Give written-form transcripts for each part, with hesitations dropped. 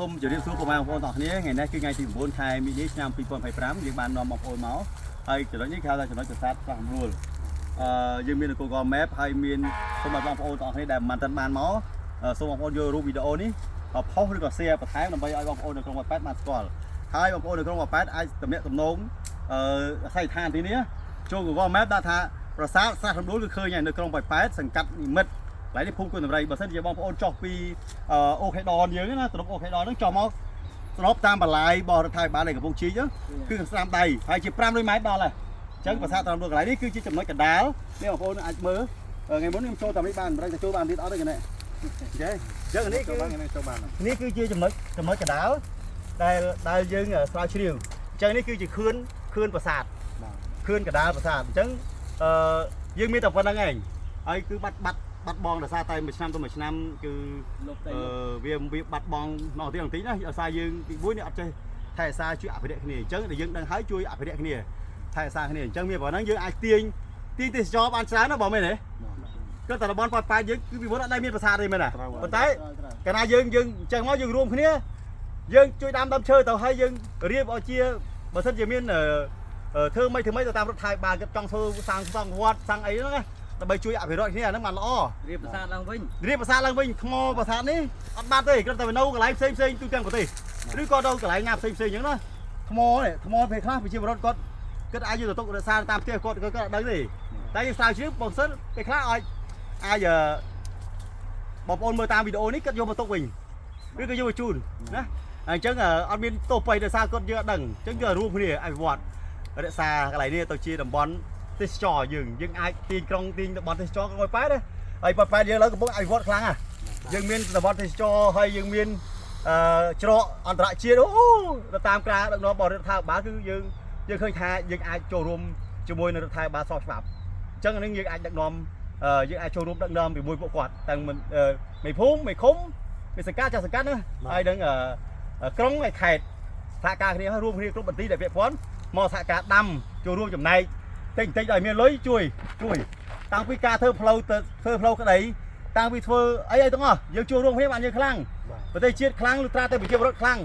សូមជម្រាបសួរពុកម៉ែបងប្អូនទាំងអស់គ្នាថ្ងៃនេះគឺថ្ងៃទី9ខែមីនាឆ្នាំ2025យើងបាននាំបងប្អូនមកហើយចំណុចនេះគេហៅថាចំណុចប្រាសាទស្រះរំរួលអឺយើងមាននៅ Google Map ហើយមានសូមឲ្យបងប្អូនទាំងអស់គ្នាដែលមិនទាន់បានមកសូមបងប្អូនយករូបវីដេអូនេះផុសឬក៏ share បន្ថែមដើម្បីឲ្យបងប្អូននៅក្រុងប៉ោយប៉ែតបានស្គាល់ហើយបងប្អូននៅក្រុងប៉ោយប៉ែតអាចទំនាក់ទំនងអឺអាស័យដ្ឋានទីនេះចូល Google Map ដាក់ថាប្រាសាទស្រះរំដួលគឺឃើញហើយនៅក្រុងប៉ោយប៉ែតសង្កាត់និមិត្តកន្លែងនេះភូមិគុណដំរីបើសិនជាបងប្អូនចុះពីអូខេដនយើងណាទំនប់អូខេដនហ្នឹងចុះមកស្របតាមបន្លាយរបស់រដ្ឋាភិបាលនៃកំពង់ជីកគឺស្ដាំដៃហើយជា500ម៉ែត្រដល់ហើយអញ្ចឹងប្រាសាទត្រំដួលកន្លែងនេះគឺជាចំណុចកណ្ដាលនេះបងប្អូនអាចមើលថ្ងៃមុនខ្ញុំចូលតាមនេះបានមិនដឹងថាចូលបានទៀតអត់ទេកណែអូខេអញ្ចឹងនេះគឺ ចូលបានចូលបាន នេះគឺជាចំណុចចំណុចកណ្ដាលដែលដែលយើងស្រាវជ្រាវអញ្ចឹងនេះគឺជាខឿនខឿនប្រាសាទ បាទ ខឿនកណ្ដាលប្រាសាទអញ្ចឹងអឺយើងមានតែប៉ុណ្្នឹងឯងហើយគឺបាត់បាត់បាត់បង់ដោយសារតែមួយឆ្នាំទៅមួយឆ្នាំគឺ លុបទៅ អឺវាវាបាត់បង់មកទៀតបន្តិចណាដោយសារយើងទីមួយនេះអត់ចេះថែរក្សាជួយអភិរក្សគ្នាអញ្ចឹងដែលយើងដឹងហើយជួយអភិរក្សគ្នាថែរក្សាគ្នាអញ្ចឹងមានប៉ុណ្្នឹងយើងអាចទាញទាញទេសចរបានច្រើនណាបងមែនទេគឺតែតំបន់ប៉ោយប៉ែតយើងគឺពីមុនអត់ដែលមានប្រាសាទទេមែនទេប៉ុន្តែ កាលណាយើងយើងអញ្ចឹងមកយើងរួមគ្នាយើងជួយដាំដើមឈើទៅហើយយើងរៀបឲ្យជាបើសិនជាមានអឺធ្វើមិនធ្វើមិនទៅតាមរដ្ឋាភិបាលគាត់ចង់ធ្វើសាងសង់វត្តសាងអីហ្នឹងណាដើម្បីជួយអភិរក្សគ្នាអាហ្នឹងបានល្អ រៀបប្រាសាទឡើងវិញ រៀបប្រាសាទឡើងវិញថ្មប្រាសាទនេះអត់បាត់ទេគ្រាន់តែវានៅកន្លែងផ្សេងផ្សេងទូទាំងប្រទេសឬក៏នៅកន្លែងណាផ្សេងផ្សេងអញ្ចឹងណាថ្មនេះថ្មពេលខ្លះប្រជាពលរដ្ឋគាត់គាត់អាចយកទៅទុករក្សាតាមផ្ទះគាត់គាត់អត់ដឹងទេតែយើងស្រាវជ្រាវបើសិនពេលខ្លះអាចអាចបងប្អូនមើលតាមវីដេអូនេះគាត់យកមកទុកវិញ ឬក៏យកមកជូនណាអញ្ចឹងអត់មានទោសបៃដោយសារគាត់យើងអត់ដឹងអញ្ចឹងយើងរួមគ្នាអភិវឌ្ឍរក្សាកន្លែងនេះទៅជាតំបន់ទេសចរយើងយើងអាចទាញក្រុងទាញតំបន់ទេសចរក្រុងប៉ោយប៉ែតណាហើយប៉ោយប៉ែតយើងឥឡូវកំពុងអភិវឌ្ឍខ្លាំងណាស់យើងមានតំបន់ទេសចរហើយយើងមានអឺច្រកអន្តរជាតិអូទៅតាមការដឹកនាំរបស់រដ្ឋាភិបាលគឺយើងយើងឃើញថាយើងអាចចូលរួមជាមួយនឹងរដ្ឋាភិបាលស្របច្បាប់អញ្ចឹងអានេះយើងអាចដឹកនាំយើងអាចចូលរួមដឹកនាំជាមួយពួកគាត់ទាំងមិនមេភូមិមេឃុំ មានសង្កាត់ចាស់សង្កាត់ណាហើយនឹងក្រុងហើយខេត្តសហការគ្នាហើយរួមគ្នាគ្រប់បន្ទីដែលពាក់ព័ន្ធមកសហការដាំចូលរួមចំណែកតិចតិចឲ្យមានលុយជួយជួយតាំងពីការធ្វើផ្លូវទៅធ្វើផ្លូវក្តីតាំងពីធ្វើអីអីទាំងអស់យើងចូលរួមគ្នាបានយើងខ្លាំងប្រទេសជាតិខ្លាំងលុះត្រាតែប្រជាពលរដ្ឋខ្លាំង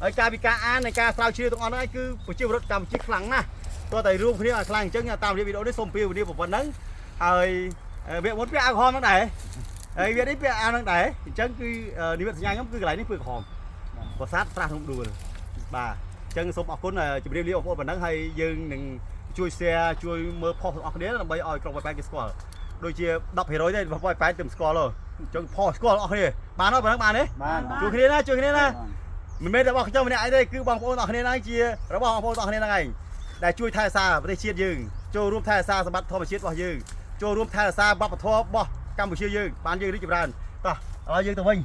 ហើយការវិការអាននៃការស្រាវជ្រាវទាំងអស់ហ្នឹងឯងគឺប្រជាពលរដ្ឋកម្ពុជាខ្លាំងណាស់ទោះតែរួមគ្នាឲ្យខ្លាំងអញ្ចឹងតាមរបៀបវីដេអូនេះសូមពៀវនាប៉ុណ្ណឹងហើយវាមុនពាក់អាវក្រហមហ្នឹងដែរ ហើយវានេះពាក់អាវហ្នឹងដែរអញ្ចឹងគឺនិមិត្តសញ្ញាខ្ញុំគឺកន្លែងនេះពើក្រហមប្រាសាទស្រះរំដួលបាទអញ្ចឹងសូមអរគុណជម្រាបលាបងប្អូនប៉ុណ្ណឹងហើយយើងនឹងជួយ share ជួយមើលផុសទាំងអស់គ្នាដើម្បីឲ្យក្រុងប៉ោយប៉ែតគេស្គាល់ដូចជា10%ទេប៉ោយប៉ែតទៅស្គាល់ហ៎អញ្ចឹងផុសស្គាល់អស់គ្នាបានហើយប៉ុណ្ណឹងបានទេ បាន ជួយគ្នាណាជួយគ្នាណាមិនមែនរបស់ខ្ញុំម្នាក់ឯងទេគឺបងប្អូនទាំងអស់គ្នាហ្នឹងជារបស់បងប្អូនទាំងអស់គ្នាហ្នឹងឯងដែលជួយថែរក្សាប្រទេសជាតិយើងចូលរួមថែរក្សាសម្បត្តិធម្មជាតិរបស់យើងចូលរួមថែរក្សាវប្បធម៌របស់កម្ពុជាយើងបានយើងរីកចម្រើនតោះឥឡូវយើងទៅវិញ